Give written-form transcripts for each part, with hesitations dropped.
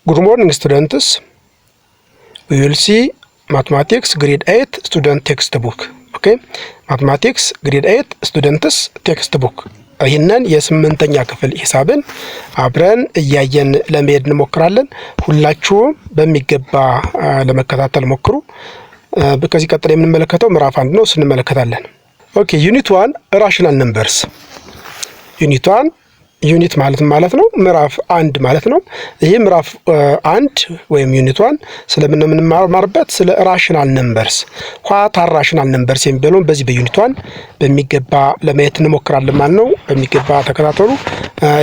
Good morning, students. We will see mathematics grade 8 student textbook. Okay, mathematics grade 8 students textbook። ይህንን የስምንተኛ ክፍል ሂሳብን አብረን እያየን ለመሄድ እንሞክራለን። ሁላችሁም በሚገባ ለመከታተል ሞክሩ። ከዚህ ቀጥሎ የምንመለከተው ምዕራፍ 1 ነው፣ እሱን እንመለከታለን። Okay, unit 1, rational numbers። Unit 1፣ unit ማለት ማለት ነው ምዕራፍ 1 ማለት ነው። ይህ ምዕራፍ 1 ወይም unit 1 ስለምን ነው የምንማርበት? ስለ rational numbers። What are rational numbers የሚለውን በዚህ በ unit 1 በሚገባ ለማየት እንሞክራለን ማለት ነው። በሚገባ ተከታተሉ።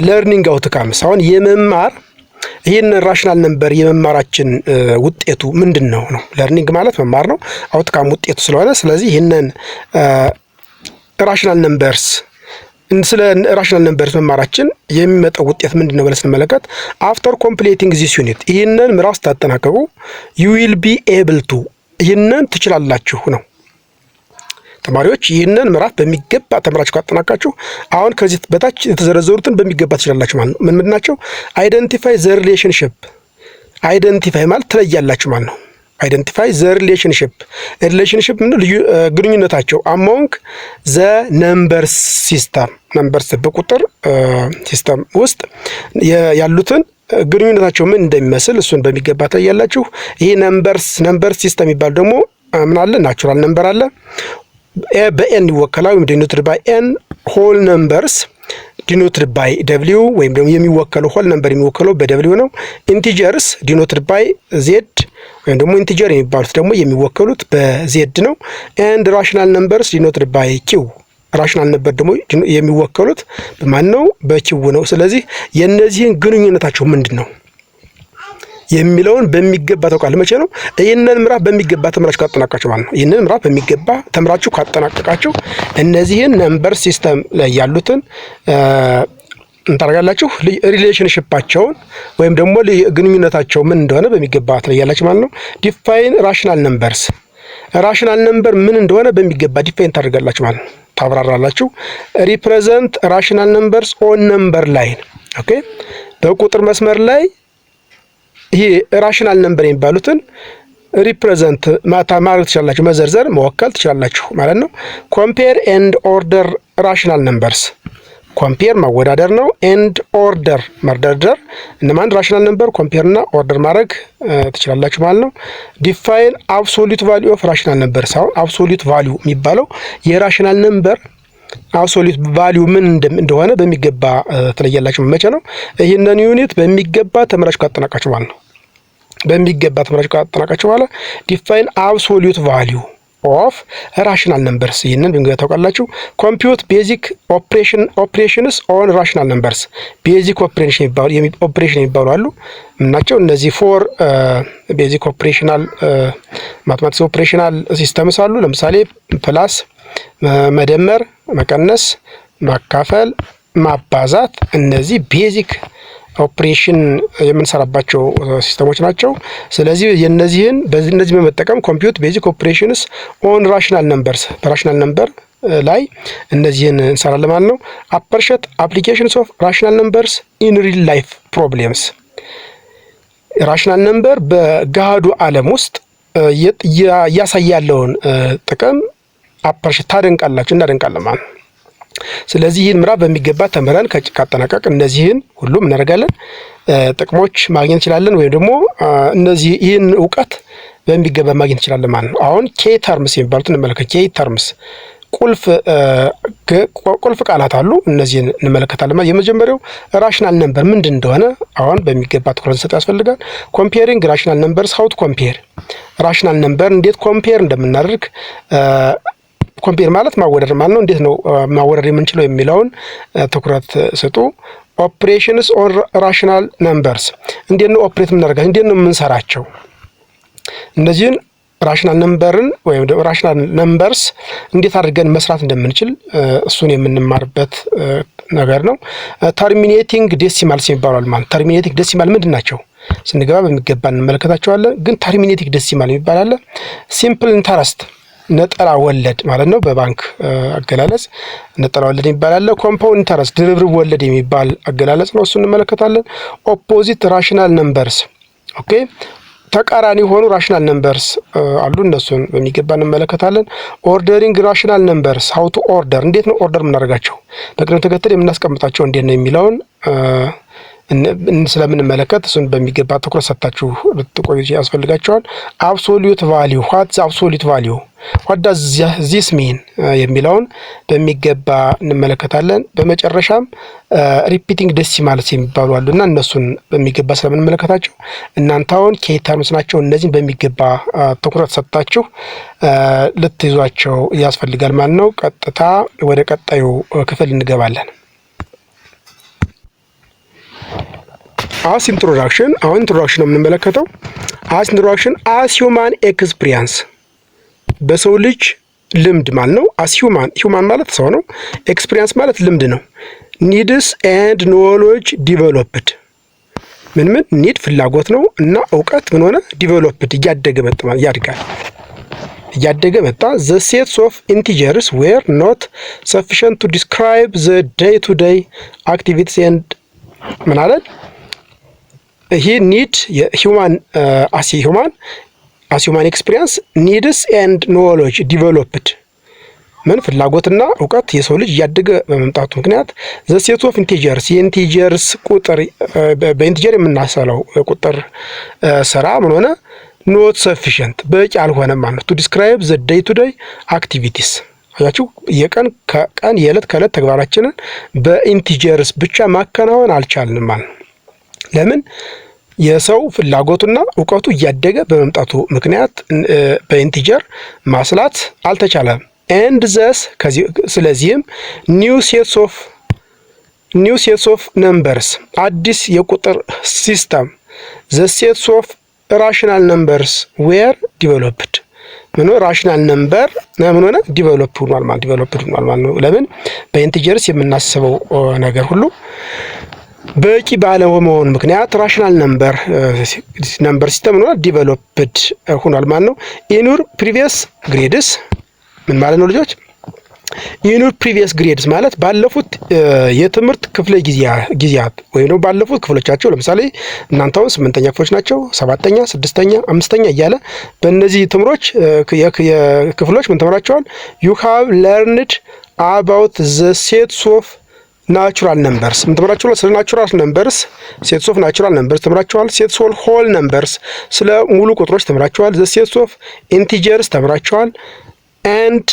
Learning outcomes፣ አሁን የመማር ይህን rational number የመማራችን ውጤቱ ምንድን ነው ነው። Learning ማለት መማር ነው። Outcome ውጤቱ ስለሆነ፣ ስለዚህ ይህንን rational numbers፣ ስለ rational numbers መማራችን የሚመጣው ውጤት ምንድን ነው ብለን ስንመለከት፣ after completing this unit፣ ይህንን ምዕራፍ ስታጠናቀቁ፣ you will be able to፣ ይህንን ትችላላችሁ ነው። ተማሪዎች፣ ይህንን ምዕራፍ በሚገባ ተምራችሁ ካጠናቃችሁ አሁን ከዚህ በታች የተዘረዘሩትን በሚገባ ትችላላችሁ ማለት ነው። ምን ምንድን ናቸው? Identify the relationship። Identify ማለት ትለያላችሁ ማለት ነው። Identify the relationship። Relationship ምን ልዩ ግንኙነታቸው among the numbers system፣ numbers በቁጥር system ውስጥ ያሉትን ግንኙነታቸው ምን እንደሚመስል እሱን በሚገባ ትለያላችሁ። ይህ number system የሚባል ደግሞ ምን አለ? Natural number አለ፣ በ N ይወከላል ወይም denoted by N። Whole numbers denoted by W ወይም ደግሞ የሚወከለው whole number የሚወከለው በ W ነው። Integers denoted by Z ወይም ደግሞ integer የሚባሉት ደግሞ የሚወከሉት በ Z ነው። And rational numbers denoted by Q። Rational number ደግሞ የሚወከሉት በማን ነው? በ Q ነው። ስለዚህ የእነዚህን ግንኙነታቸው ምንድን ነው የሚለውን በሚገባ ታውቃለህ። መቼ ነው? ይህንን ምዕራፍ በሚገባ ተምራችሁ ካጠናቀቃችሁ ማለት ነው። ይህንን ምዕራፍ በሚገባ ተምራችሁ ካጠናቀቃችሁ እነዚህን number system ላይ ያሉትን እንታደርጋላችሁ፣ relationship ኣቸውን ወይም ደግሞ ግንኙነታቸው ምን እንደሆነ በሚገባ ትለያላችሁ ማለት ነው። Define rational numbers፣ rational number ምን እንደሆነ በሚገባ define ታደርጋላችሁ ማለት ነው። ታብራራላችሁ። Represent rational numbers on number line፣ okay፣ በቁጥር መስመር ላይ ይሄ rational number የሚባሉትን represent ማድረግ ትችላላችሁ፣ መዘርዘር መወከል ትችላላችሁ ማለት ነው። Compare and order rational numbers። Compare ማወዳደር ነው። And order መደርደር። እነማን rational number compare እና order ማድረግ ትችላላችሁ ማለት ነው። Define absolute value of rational number። አሁን absolute value የሚባለው የ rational number absolute value ምን እንደሆነ በሚገባ ትለያላችሁ። መቼ ነው? ይህንን unit በሚገባ ተምራችሁ ካጠናቃችሁ ማለት ነው። በሚገባ ተምራችሁ ካጠናቃችሁ በኋላ define absolute value of rational numbers፣ ይህንን በሚገባ ታውቃላችሁ። Compute basic operations on rational numbers። Basic operation የሚባሉ አሉ ናቸው። እነዚህ four basic operational mathematics operational systems አሉ። ለምሳሌ plus፣ መደመር፣ መቀነስ፣ ማካፈል፣ ማባዛት፣ እነዚህ basic ኦፕሬሽን የምንሰራባቸው system ኦች ናቸው። ስለዚህ የነዚህን በዚህ በመጠቀም compute basic operations on rational numbers፣ በ rational number ላይ እነዚህን እንሰራለን ማለት ነው። Appreciate applications of rational numbers in real life problems። Rational number በገሃዱ ዓለም ውስጥ እያሳየ ያለውን ጥቅም appreciate ታደንቃላችሁ፣ እናደንቃለን ማለት ነው። ስለዚህ ይህን ምዕራፍ በሚገባ ተምረን ካጠናቀቅ እነዚህን ሁሉም እናደርጋለን፣ ጥቅሞች ማግኘት እንችላለን፣ ወይም ደግሞ እነዚህ ይህን እውቀት በሚገባ ማግኘት እንችላለን ማለት ነው። አሁን key terms የሚባሉትን እንመለከት። Key terms፣ ቁልፍ ቃላት አሉ። እነዚህን እንመለከታለን። የመጀመሪያው rational number ምንድን እንደሆነ አሁን በሚገባ ትኩረት ሰጥ ያስፈልጋል። Comparing rational numbers፣ how to compare rational number፣ እንዴት compare እንደምናደርግ፣ compare ማለት ማወዳደር ማለት ነው። እንዴት ነው ማወዳደር የምንችለው የሚለውን ትኩረት ስጡ። Operations on rational numbers፣ እንዴት ነው operate የምናደርጋቸው፣ እንዴት ነው የምንሰራቸው? እነዚህን rational number ን ወይም rational numbers እንዴት አድርገን መስራት እንደምንችል እሱን የምንማርበት ነገር ነው። Terminating decimals የሚባሉ ማለት፣ terminating decimal ምንድን ናቸው? ስንገባ በሚገባ እንመለከታቸዋለን። ግን terminating decimal የሚባል አለ። Simple interest፣ ነጠላ ወለድ ማለት ነው። በባንክ አገላለጽ ነጠላ ወለድ የሚባል አለ። Compound interest፣ ድርብርብ ወለድ የሚባል አገላለጽ ነው። እሱ እንመለከታለን። Opposite rational numbers Okay, ተቃራኒ የሆኑ rational numbers አሉ። እነሱን በሚገባ እንመለከታለን። Ordering rational numbers, how to order፣ እንዴት ነው order የምናደርጋቸው፣ በቅደም ተከተል የምናስቀምጣቸው እንዴት ነው የሚለውን ስለምንመለከት እሱን በሚገባ ትኩረት ሰጥታችሁ ልትቆዩ ያስፈልጋችኋል። Absolute value, what absolute value, what does this mean የሚለውን በሚገባ እንመለከታለን። በመጨረሻም repeating decimals የሚባሉ አሉ እና እነሱን በሚገባ ስለምንመለከታቸው እናንተ አሁን key terms ናቸው። እነዚህን በሚገባ ትኩረት ሰጥታችሁ ልትይዟቸው ያስፈልጋል ማለት ነው። ቀጥታ ወደ ቀጣዩ ክፍል እንገባለን። As introduction፣ አሁን introduction ነው የምንመለከተው። As introduction, as human experience፣ በሰው ልጅ ልምድ ማለት ነው። As human፣ human ማለት ሰው ነው። Experience ማለት ልምድ ነው። Needs and knowledge developed፣ ምን ምን need ፍላጎት ነው እና እውቀት ምን ሆነ? Developed እያደገ መጣ፣ ያድጋል፣ እያደገ መጣ። The sets of integers were not sufficient to describe the day to day activities and ምን አለን? ይሄ need የ human as human experience, needs and knowledge developed፣ ምን ፍላጎትና እውቀት የሰው ልጅ እያደገ በመምጣቱ ምክንያት the set of integers፣ የ integers ቁጥር፣ በ integer የምናሰለው ቁጥር ስራ ምን ሆነ? Not sufficient በቂ አልሆነም ማለት ነው። To describe the day to day activities፣ አያችሁ፣ የቀን ከቀን የዕለት ከዕለት ተግባራችንን በ integers ብቻ ማከናወን አልቻልንም ማለት ነው። ለምን? የሰው ፍላጎቱና እውቀቱ እያደገ በመምጣቱ ምክንያት በ integer ማስላት አልተቻለም። And thus ስለዚህም new sets of numbers፣ አዲስ የቁጥር system፣ the sets of rational numbers were developed። ምን rational number ምን ሆነ? Develop ሆኗል ማለት developed ሆኗል ማለት ነው። ለምን? በ integers የምናስበው ነገር ሁሉ በቂ ባለመሆኑ ምክንያት rational number system ሆኗል፣ developed ሆኗል ማለት ነው። In your previous grades ምን ማለት ነው ልጆች? In your previous grades ማለት ባለፉት የትምህርት ክፍለ ጊዜያት ወይም ደግሞ ባለፉት ክፍሎቻቸው፣ ለምሳሌ እናንተ አሁን ስምንተኛ ክፍሎች ናቸው፣ ሰባተኛ፣ ስድስተኛ፣ አምስተኛ እያለ በእነዚህ ትምህሮች ክፍሎች ምን ተምራቸዋል? You have learned about the sets of natural numbers። ምን ተምራችኋል? ስለ natural numbers፣ sets of natural numbers ተምራችኋል። Sets of whole numbers፣ ስለ ሙሉ ቁጥሮች ተምራችኋል። The sets of integers ተምራችኋል። And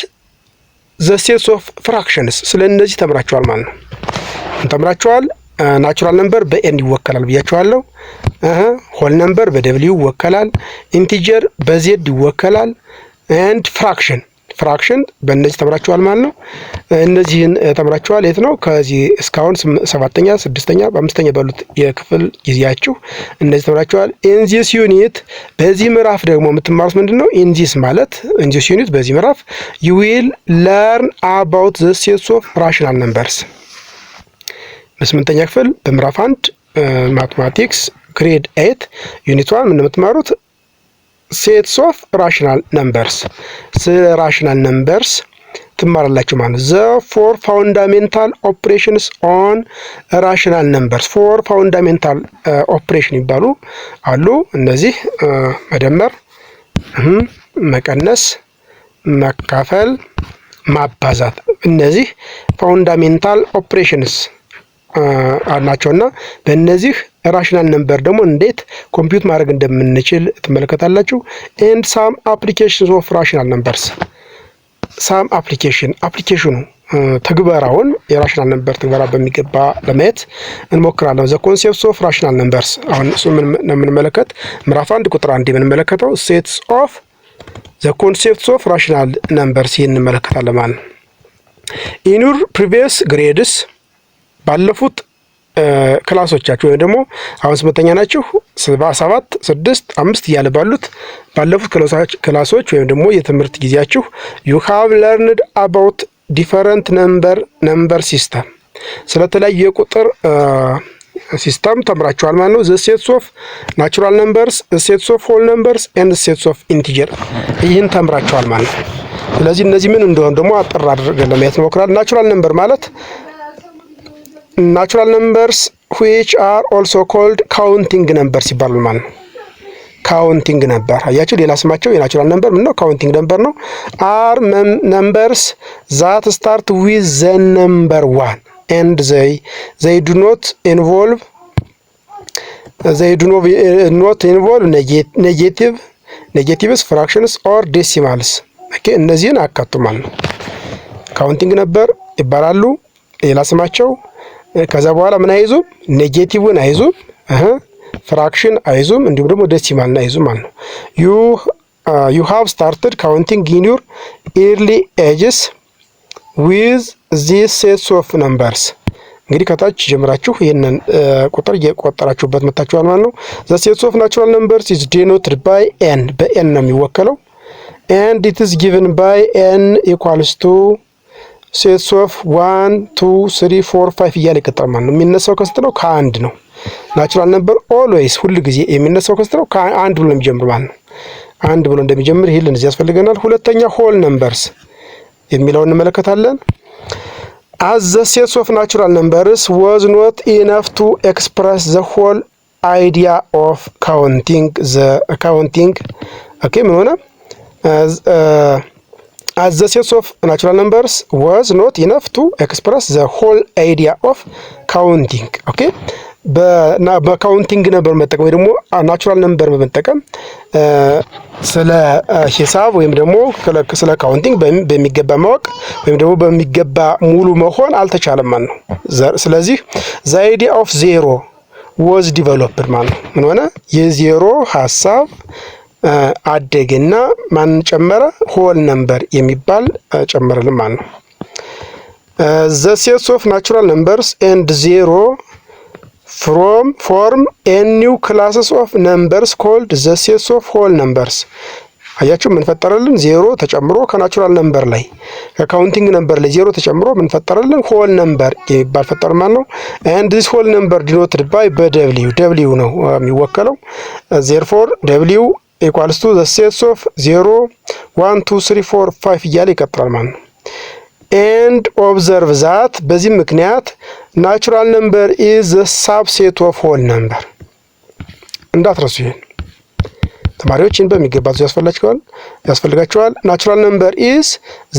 the sets of fractions፣ ስለ እነዚህ ተምራችኋል ማለት ነው። ተምራችኋል። Natural number በ N ይወከላል ብያችኋለሁ። Whole number በ W ይወከላል። Integer በ Z ይወከላል። And fraction በእነዚህ ተምራችኋል ማለት ነው። እነዚህን ተምራችኋል። የት ነው? ከዚህ እስካሁን ሰባተኛ፣ ስድስተኛ፣ በአምስተኛ ባሉት የክፍል ጊዜያችሁ እነዚህ ተምራችኋል። In this unit፣ በዚህ ምዕራፍ ደግሞ የምትማሩት ምንድን ነው? In this ማለት in this unit፣ በዚህ ምዕራፍ you will learn about the sets of rational numbers። በስምንተኛ ክፍል በምዕራፍ 1 mathematics grade 8 unit 1 ምን የምትማሩት? Sets of rational numbers፣ ስለ rational numbers ትማራላችሁ ማለት ነው። The four fundamental operations on rational numbers፣ four fundamental operation ይባሉ አሉ። እነዚህ መደመር፣ መቀነስ፣ ማካፈል፣ ማባዛት፣ እነዚህ fundamental operations ናቸውና በእነዚህ rational number ደግሞ እንዴት compute ማድረግ እንደምንችል ትመለከታላችሁ። And some applications of rational numbers፣ some application፣ application ኑ ትግበራውን፣ የ rational number ትግበራ በሚገባ ለማየት እንሞክራለን። The concepts of rational numbers፣ አሁን እሱ የምንመለከት ምዕራፍ 1 ቁጥር 1 የምንመለከተው sets of the concepts of rational numbers ይህን እንመለከታለን ማለት ነው። In your previous grades፣ ባለፉት class ኦቻችሁ ወይም ደግሞ አሁን ስምንተኛ ናችሁ፣ ሰባት፣ ስድስት፣ አምስት እያለ ባሉት ባለፉት class ኦች ወይም ደግሞ የትምህርት ጊዜያችሁ you have learned about different number system፣ ስለተለያዩ የቁጥር system ተምራችኋል ማለት ነው። The sets of natural numbers፣ sets of whole numbers and sets of integer፣ ይህን ተምራችኋል ማለት ነው። ስለዚህ እነዚህ ምን እንደሆኑ ደግሞ አጠር አድርገን ለማየት እንሞክራለን። Natural number ማለት natural numbers, which are also called counting numbers ይባላሉ ማለት ነው። Counting number። አያችሁ፣ ሌላ ስማቸው የ natural number ምን ነው? Counting number ነው። Are numbers that start with the number one and they do not involve negative negatives, fractions or decimals። Okay፣ እነዚህን አካቱ ማለት ነው። Counting number ይባላሉ ሌላ ስማቸው። ከዛ በኋላ ምን አይዙም? Negative ን አይዙም፣ fraction አይዙም፣ እንዲሁም ደግሞ decimal ን አይዙም ማለት ነው። You have started counting in your early ages with this sets of numbers። እንግዲህ ከታች ጀምራችሁ ይህንን ቁጥር እየቆጠራችሁበት መታችኋል ማለት ነው። The sets of natural numbers is denoted by N፣ በ N ነው የሚወከለው፣ and it is given by N equals to sets of 1, 2, 3, 4, 5 እያለ ይቀጥላል ማለት ነው። የሚነሳው ከስንት ነው? ከአንድ ነው። Natural number always ሁል ጊዜ የሚነሳው ከስንት ነው? ከአንድ ብሎ የሚጀምር ማለት ነው። አንድ ብሎ እንደሚጀምር ይህ ልንይዝ ያስፈልገናል። ሁለተኛ whole numbers የሚለውን እንመለከታለን። As the sets of natural numbers was not enough to express the whole idea of counting, the counting, okay፣ ምን ሆነ? As the sets of natural numbers was not enough to express the whole idea of counting, okay፣ በ counting number መጠቀም ወይ ደግሞ natural number በመጠቀም ስለ ሂሳብ ወይም ደግሞ ስለ counting በሚገባ ማወቅ ወይም ደግሞ በሚገባ ሙሉ መሆን አልተቻለም ማለት ነው። ስለዚህ the idea of zero was developed ማለት ነው። ምን ሆነ? የዜሮ ሀሳብ አደገና ማን ጨመረ? Whole number የሚባል ጨመረልን ማለት ነው። The sets of natural numbers and zero from form a new classes of numbers called the sets of whole numbers። አያችሁ፣ ምን ፈጠረልን? ዜሮ ተጨምሮ ከ natural number ላይ፣ ከ counting number ላይ ዜሮ ተጨምሮ ምን ፈጠረልን? Whole number የሚባል ፈጠር ማለት ነው። And this whole number denoted by በ W፣ W ነው የሚወከለው። Therefore W equals to the sets of 0, 1, 2, 3, 4, 5 እያለ ይቀጥላል ማለት ነው። And observe that በዚህ ምክንያት natural number is the subset of whole number። እንዳትረሱ ይሄን ተማሪዎች፣ ይህን በሚገባ ያስፈልጋቸዋል። Natural number is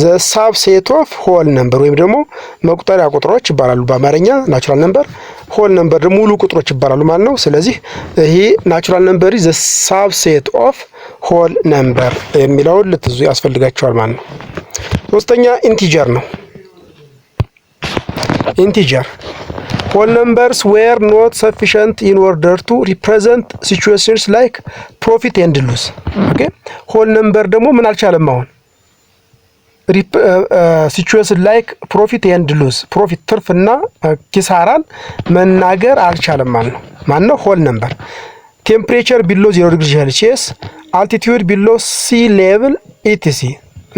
the subset of whole number ወይም ደግሞ መቁጠሪያ ቁጥሮች ይባላሉ በአማርኛ natural number። Whole number ደግሞ ሙሉ ቁጥሮች ይባላሉ ማለት ነው። ስለዚህ ይሄ natural number is the subset of whole number የሚለውን ልትይዙ ያስፈልጋችኋል ማለት ነው። ሶስተኛ integer ነው። Integer: whole numbers were not sufficient in order to represent situations like profit and loss። Okay፣ whole number ደግሞ ምን አልቻለም? አሁን situation like profit and loss፣ profit ትርፍና ኪሳራን መናገር አልቻለም ማለት ነው። ማን ነው? Whole number፣ temperature below 0 degree Celsius፣ altitude below sea level, etc።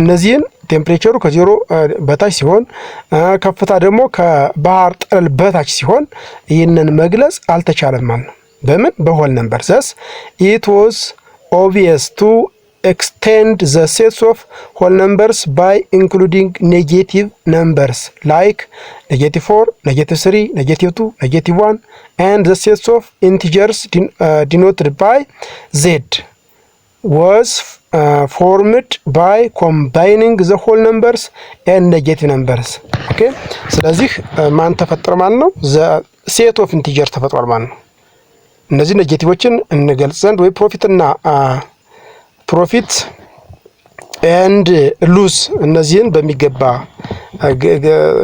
እነዚህን temperature ሩ ከዜሮ በታች ሲሆን፣ ከፍታ ደግሞ ከባህር ጠለል በታች ሲሆን ይህንን መግለጽ አልተቻለም ማለት ነው። በምን? በ whole number። Thus it was obvious to extend the sets of whole numbers by including negative numbers like negative 4, negative 3, negative 2, negative 1, and the sets of integers denoted by Z was formed by combining the whole numbers and negative numbers። Okay፣ ስለዚህ ማን ተፈጠረ ማለት ነው? The set of integer ተፈጥሯል ማለት ነው። እነዚህ negative ኦችን እንገልጽ ዘንድ ወይ profit እና profit and loss እነዚህን በሚገባ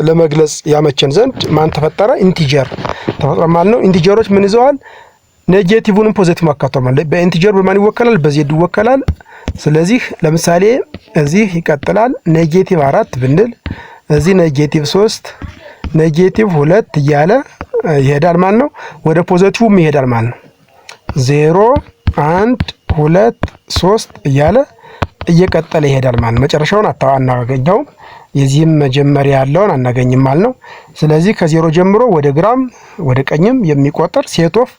ለመግለጽ ያመቸን ዘንድ ማን ተፈጠረ? Integer ተፈጥሯል ማለት ነው። Integer ኦች ምን ይዘዋል? Negative ንም positive አካቷል ማለት። በ integer በማን ይወከላል? በ Z ይወከላል። ስለዚህ ለምሳሌ እዚህ ይቀጥላል። Negative አራት ብንል እዚህ negative ሶስት፣ negative ሁለት እያለ ይሄዳል ማለት ነው። ወደ positive ም ይሄዳል ማለት ነው። ዜሮ፣ አንድ፣ ሁለት፣ ሶስት እያለ እየቀጠለ ይሄዳል ማለት ነው። መጨረሻውን አናገኘውም። የዚህም መጀመሪያ ያለውን አናገኝም ማለት ነው። ስለዚህ ከዜሮ ጀምሮ ወደ ግራም ወደ ቀኝም የሚቆጠር set of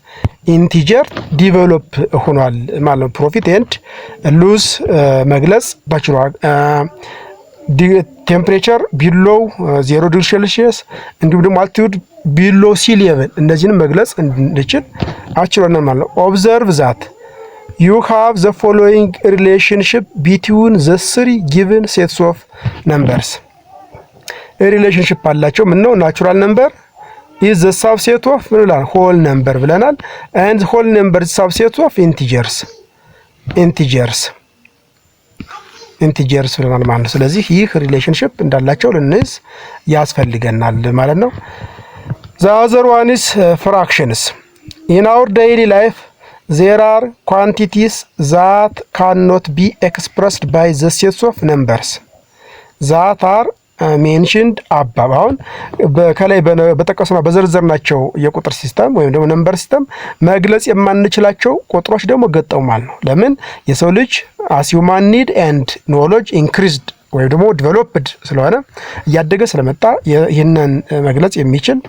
integer develop ሆኗል ማለት ነው። Profit and loss መግለጽ ተችሏል። Temperature below 0 degree Celsius እንዲሁም ደግሞ altitude below sea level እነዚህንም መግለጽ እንድንችል አስችሎናል ማለት ነው። Observe that You have the following relationship between the three given sets of numbers. Relationship አላቸው። ምን ነው? Natural number is the subset of ምን ብለናል? Whole number ብለናል። And whole number subset of integers ብለናል ማለት ነው። ስለዚህ ይህ relationship እንዳላቸው ልንይዝ ያስፈልገናል ማለት ነው። The other one is fractions. In our daily life there are ኳንቲቲስ ዛት ካኖት ቢ ኤክስፕረስድ ባይ ዘ ሴትስ ኦፍ ነምበርስ ዛት አር ሜንሽንድ አባብ። አሁን ከላይ በጠቀሱና በዘርዘርናቸው የቁጥር system ወይም ደግሞ number system መግለጽ የማንችላቸው ቁጥሮች ደግሞ ገጠሙ ማለት ነው። ለምን? የሰው ልጅ as human need and knowledge increased ወይም ደግሞ developed ስለሆነ፣ እያደገ ስለመጣ ይህንን መግለጽ የሚችል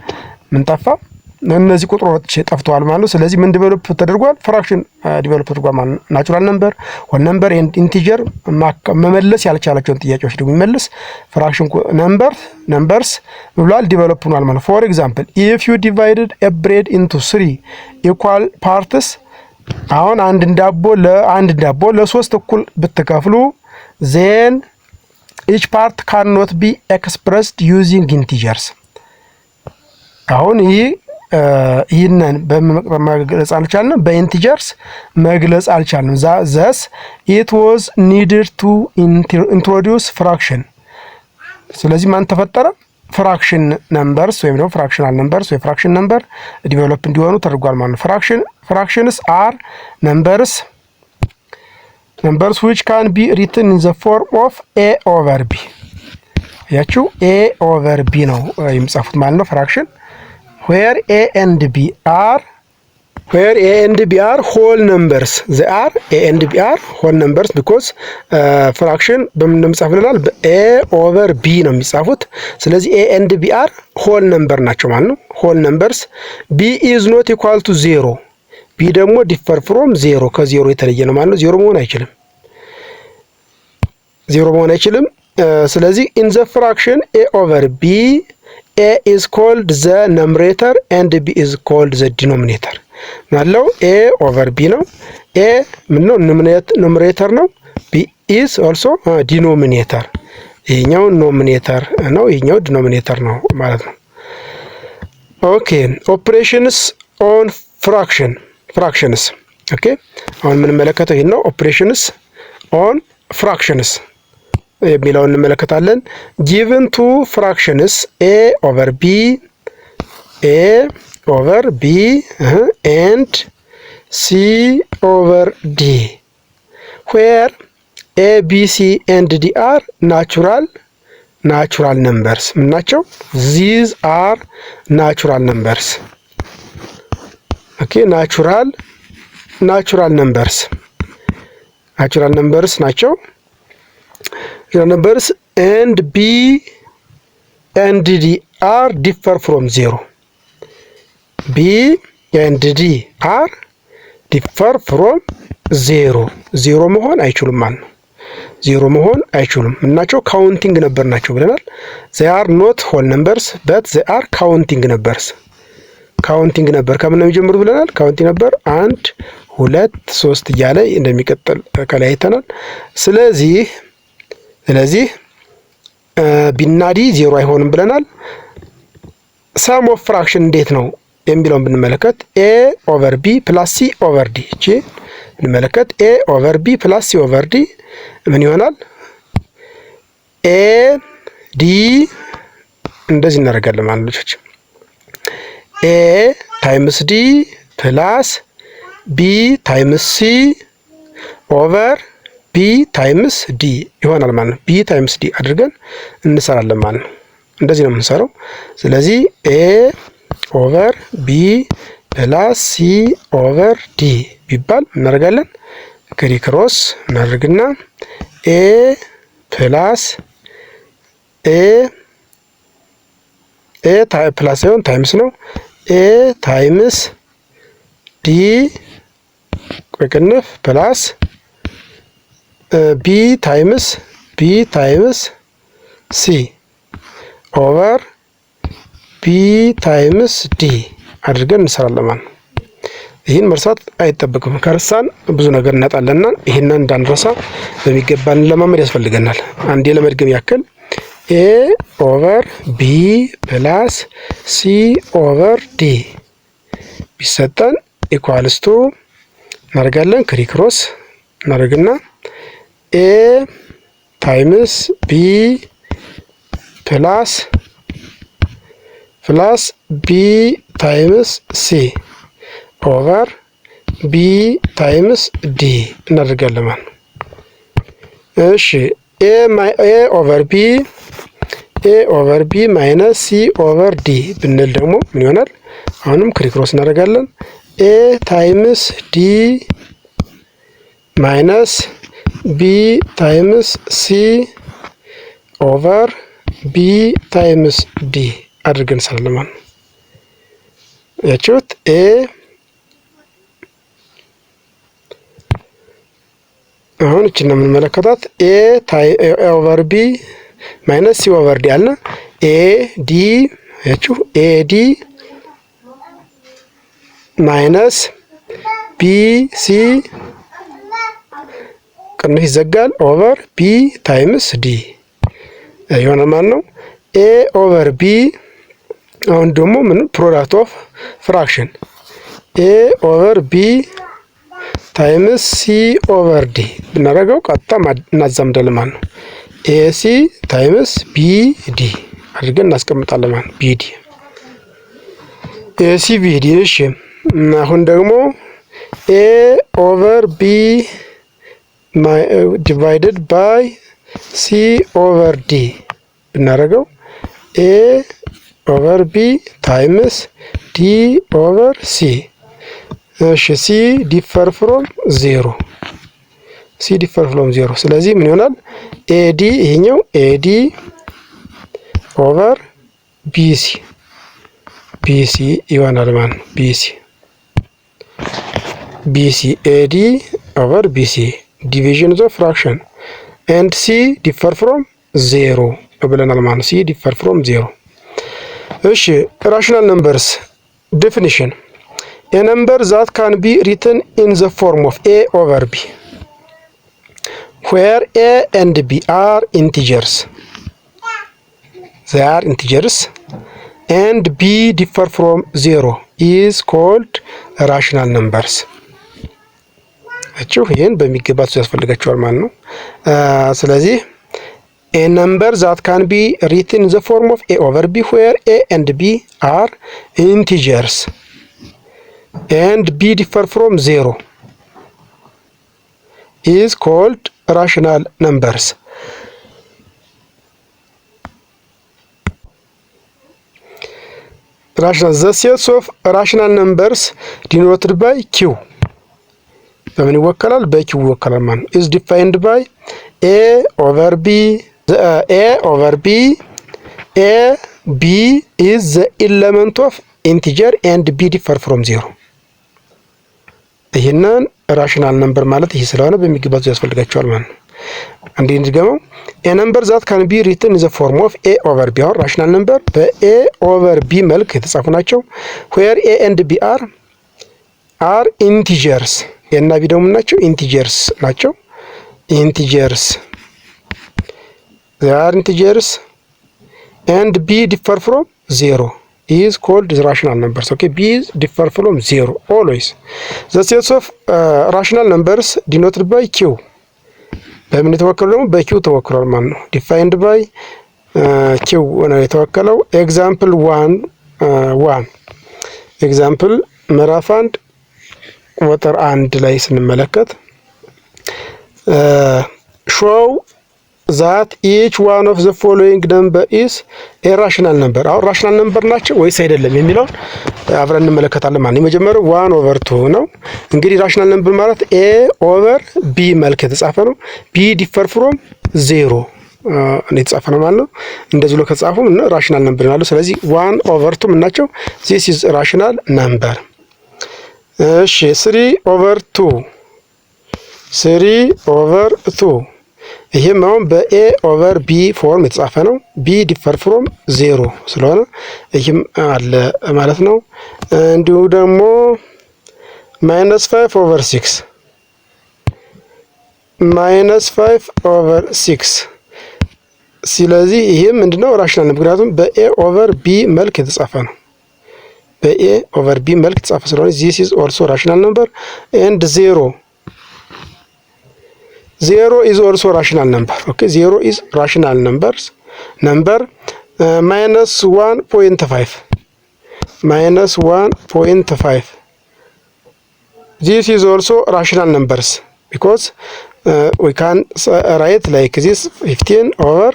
ምን ጠፋ? እነዚህ ቁጥሮች ጠፍተዋል ማለት ነው። ስለዚህ ምን develop ተደርጓል? Fraction develop ተደርጓል ማለት ነው። Natural number፣ whole number and integer መመለስ ያልቻላቸውን ጥያቄዎች ደግሞ የሚመልስ fraction numbers ብሏል develop ሆኗል ማለት። For example, if you divided a bread into three equal parts፣ አሁን አንድ ዳቦ ለሶስት እኩል ብትከፍሉ፣ ዜን ኢች ፓርት ካኖት ቢ ኤክስፕረስድ ዩዚንግ ኢንቲጀርስ። አሁን ይህንን መግለጽ አልቻልንም፣ በ integers መግለጽ አልቻልንም። Thus it was needed to introduce fraction። ስለዚህ ማን ተፈጠረ? Fraction numbers ወይም ደግሞ fractional numbers ወይ fraction number develop እንዲሆኑ ተደርጓል ማለት ነው። Fractions are numbers which can be written in the form of a over b። ያችሁ a over b ነው የሚጻፉት ማለት ነው። Fraction where a and b are whole numbers. They are a and b are whole numbers because fraction በምን እንደሚጻፍ ብለናል? በ a over b ነው የሚጻፉት። ስለዚህ a and b are whole number ናቸው ማለት ነው። Whole numbers, b is not equal to zero። B ደግሞ differ from zero፣ ከዜሮ የተለየ ነው ማለት ነው። ዜሮ መሆን አይችልም። ዜሮ መሆን አይችልም። ስለዚህ in the fraction a over b, a is called the numerator and b is called the denominator ናለው። A over b ነው። A ምን ነው? Numerator ነው። B is also denominator። ይሄኛው numerator ነው፣ ይሄኛው denominator ነው ማለት ነው። Okay, operations on fractions. Okay, አሁን የምንመለከተው ይህን ነው። Operations on fractions የሚለውን እንመለከታለን። Given two fractions, a over b, a over b and c over d, where a, b, c and d are natural numbers. ምን ናቸው? These are natural numbers. Okay, natural numbers ናቸው። Natural numbers and b and d are differ from zero. B and d are differ from zero. ዜሮ መሆን አይችሉም ማለት ነው። ዜሮ መሆን አይችሉም። ምናቸው? Counting number ናቸው ብለናል። They are not whole numbers, but they are counting numbers. Counting number ከምን ነው የሚጀምሩት ብለናል። Counting number አንድ፣ ሁለት፣ ሶስት እያለ እንደሚቀጥል ከላይ አይተናል። ስለዚህ b ና d ዜሮ አይሆንም ብለናል። Sum of fraction እንዴት ነው የሚለውን ብንመለከት a over b plus c over d፣ እቺ ብንመለከት a over b plus c over d ምን ይሆናል? A d እንደዚህ እናደርጋለን ማለት ልጆች፣ a times d plus b times c over b times d ይሆናል ማለት ነው። B times d አድርገን እንሰራለን ማለት ነው። እንደዚህ ነው የምንሰራው። ስለዚህ a over b plus c over d ቢባል እናደርጋለን። Crisscross እናደርግና a plus a plus ሳይሆን times ነው። A times d በቅንፍ plus b times c over b times d አድርገን እንሰራለን ማለት ነው። ይህን መርሳት አይጠበቅም። ከረሳን ብዙ ነገር እናጣለንና ይህንን እንዳንረሳ በሚገባ ለማመድ ያስፈልገናል። አንዴ ለመድገም ያክል a over b plus c over d ቢሰጠን equals to እናደርጋለን፣ crisscross እናደርግና a times b plus b times c over b times d እናደርጋለን ማለት ነው። እሺ፣ a over b, a over b minus c over d ብንል ደግሞ ምን ይሆናል? አሁንም crisscross እናደርጋለን። a times d minus b times c over b times d አድርገን እንሰራለን ማለት ነው። ያችሁት a አሁን እችን ነው የምንመለከታት። a over b minus c over d አለ። a d ያችሁ a d minus b c ቅንፍ ይዘጋል over b times d ይሆናል ማለት ነው። a over b አሁን ደግሞ ምን product of fraction a over b times c over d ብናደርገው ቀጥታ እናዛምዳለን ማለት ነው። a c times b d አድርገን እናስቀምጣለን ማለት ነው። b d, a c b d። እሺ፣ አሁን ደግሞ a over b divided by c over d ብናደርገው a over b times d over c። እሺ፣ c differ from zero, c differ from zero። ስለዚህ ምን ይሆናል? ad ይሄኛው ad over bc, bc ይሆናል ማለት ነው። bc, bc, ad over bc, division of fraction and c differ from zero ብለናል ማለት ነው። c differ from zero። እሺ፣ rational numbers definition: a number that can be written in the form of a over b, where a and b are integers, they are integers, and b differ from zero is called rational numbers። አችሁ ይህን በሚገባ ያስፈልጋቸዋል ማለት ነው። ስለዚህ a number that can be written in the form of a over b, where a and b are integers and b differ from zero, is called rational numbers. Rational, the sets of rational numbers denoted by Q በምን ይወከላል? በ Q ይወከላል ማለት ነው። Is defined by a over b, a over b, a b is the element of integer and b differ from zero። ይህንን rational number ማለት ይህ ስለሆነ በሚገባ ያስፈልጋቸዋል ማለት ነው። አንዴ እንድገመው። A number that can be written the form of a over b። አሁን rational number በ a over b መልክ የተጻፉ ናቸው። Where a and b are integers፣ a እና b ደግሞ ናቸው integers ናቸው። Integers, they are integers, and b differ from zero is called rational numbers. Okay, b differ from zero always. The sets of rational numbers denoted by Q በምን የተወከሉ ደግሞ በ Q ተወክሏል ማለት ነው። Defined by Q ነው የተወከለው። Example 1 1, example ምዕራፍ 1 ቁጥር 1 ላይ ስንመለከት show that each one of the following number is a rational number። አሁን rational number ናቸው ወይስ አይደለም የሚለውን አብረን እንመለከታለን ማለት ነው። የመጀመሪያው 1 over 2 ነው። እንግዲህ rational number ማለት a over b መልክ የተጻፈ ነው። b differ from zero የተጻፈ ነው ማለት ነው። እንደዚህ ብሎ ከተጻፉ rational number ይላሉ። ስለዚህ 1 over 2 ምን ናቸው? This is rational number። እሺ፣ 3 over 2, 3 over 2 ይህም አሁን በ a over b form የተጻፈ ነው። b differ from zero ስለሆነ ይህም አለ ማለት ነው። እንዲሁ ደግሞ Minus 5 over 6, minus 5 over 6። ስለዚህ ይህም ምንድነው? Rational ነው። ምክንያቱም በ a over b መልክ የተጻፈ ነው። በ a over b መልክ የተጻፈ ስለሆነ this is also rational number. And zero, zero is also rational number. Okay, zero is rational number. Minus 1.5, minus 1.5, this is also rational numbers because we can write like this: 15 over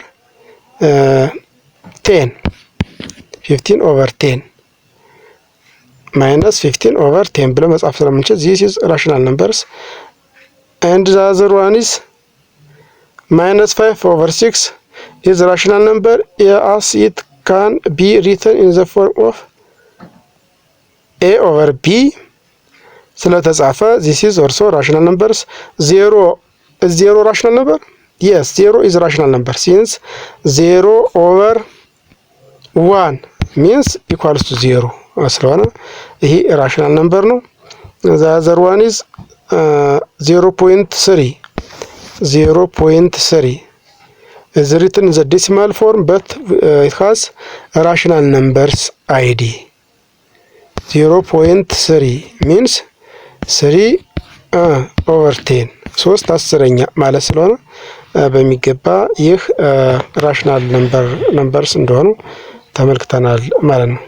10, 15 over 10, minus 15 over 10 ብለን መጻፍ ስለምንችል this is rational numbers. And the other one is minus 5 over 6 is rational number, as it can be written in the form of a over b ስለተጻፈ this is also rational numbers. Zero, zero rational number? Yes, zero is rational number since zero over one means equals to zero ስለሆነ ይሄ rational number ነው። The other one is 0.3. 0.3 is written in the decimal form, but it has rational numbers ID. 0.3 means 3 over 10, ሶስት አስረኛ ማለት ስለሆነ በሚገባ ይህ rational numbers እንደሆኑ ተመልክተናል ማለት ነው።